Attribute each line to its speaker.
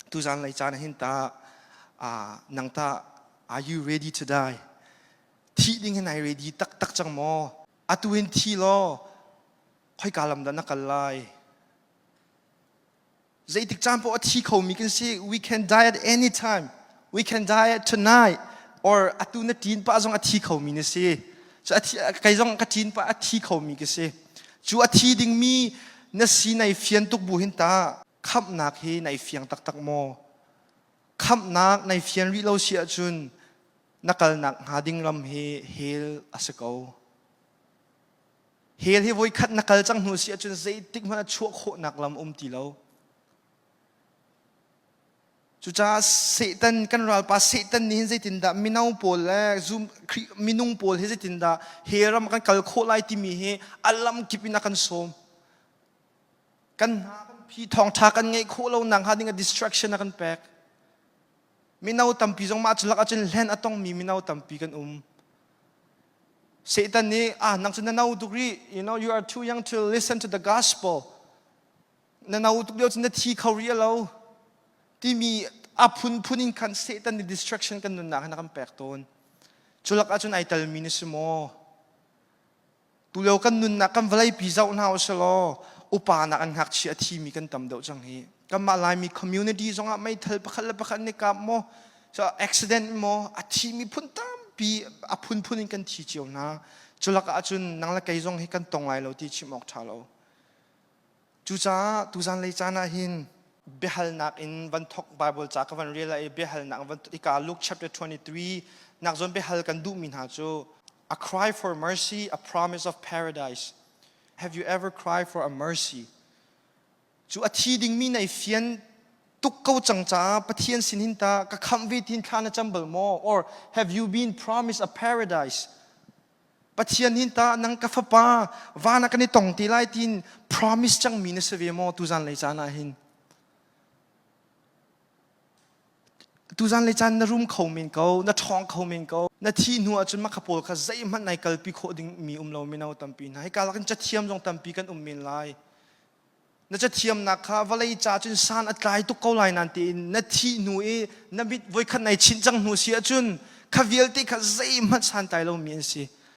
Speaker 1: Tuzan lei caan hin ta nang ta are you ready to die? Thih ding hin ai ready taktak cang maw? Atu in thi law khoika lam dah na kal lai? Zeitik caan poah a thi khomi kan si. We can die at any time. We can die at tonight. Or atu na ṭin pah zong a thi khomi na si. So a thi, kei zong ka ṭin pah a thi khomi ka si. Cu a thi dingmi na si nai fian tuk bu hin ta khamhnak hi nai fiang taktak maw? Khamhnak nai fian rih lo si ahcun na kalnak hnga ding ram hi hell a si ko. Hell hi voikhat na kal cang hnu si ahcun zeitik hmanh ah chuah khawhnak lam um ti lo. Cucaah Satan kan ralpa Satan nih hin zeitindah mino pawl le zum minung pawl hi zeitindah hell ram kan kal khawh lai timi hi a lam kip in a kan sawm. Kan hna kan phi thawngṭha kan ngeih khawh lo nak hnga ding a distraction a kan pek. Mino tampi zong mah cu lak ahcun hlen a tongmi mino tampi kan um. Satan nih ah nang cu na no tuk rih you know you are too young to listen to the gospel na no tuk lio cu na thi kho rih lo timi a phunphun in khan Satan nih distraction kan nunnak hin a kan pek tawn. Cu lak ahcun ai telmi na si maw? Tulio kan nunnak kan vawleipi zoh hna usih upa nak an ngakchia a thimi kan tam deuh cang hi. Kanmah Laimi community zongah meithal pakhat le pakhat nih kap maw, so accident maw a thimi phun tampi a phunphun in kan thi cio hna. Culak ahcun nang le kei zong hi kan tong lai lo ti chim awk ṭha lo. Cucaah tuzan lei caan ah hin biahalnak in van thok Bible ca ka van rel i biahalnak van ika Luke chapter 23 nak zawn biahal kan duhmi hna cu a cry for mercy, a promise of paradise. Have you ever cried for a mercy? Cu a thi dingmi nei fian tuk ko cang caah Pathian sin hin ta ka khamh ve tin thla na cam bal maw? Or have you been promised a paradise? Pathian hin ta nang ka fapa van ah kan i tong te lai tin promise cangmi na si ve maw tuzan lei caan ah hin? Tuzan lei caan na rum kho men ko, na ṭhawng kho men ko. Na thih hnu ahcun makha pawl kha zeihmanh nai kalpi khawh ding mi um lo mino tampi hna. Hika lakin cathiam zong tampi kan um men lai. Na cathiamnak kha vawlei ca cun san a tlai tuk ko lai nan tiin na thih hnu i na mit voikhat nai chinh cang hnu si ahcun kha vialte kha zeihmanh santlai lomi an si.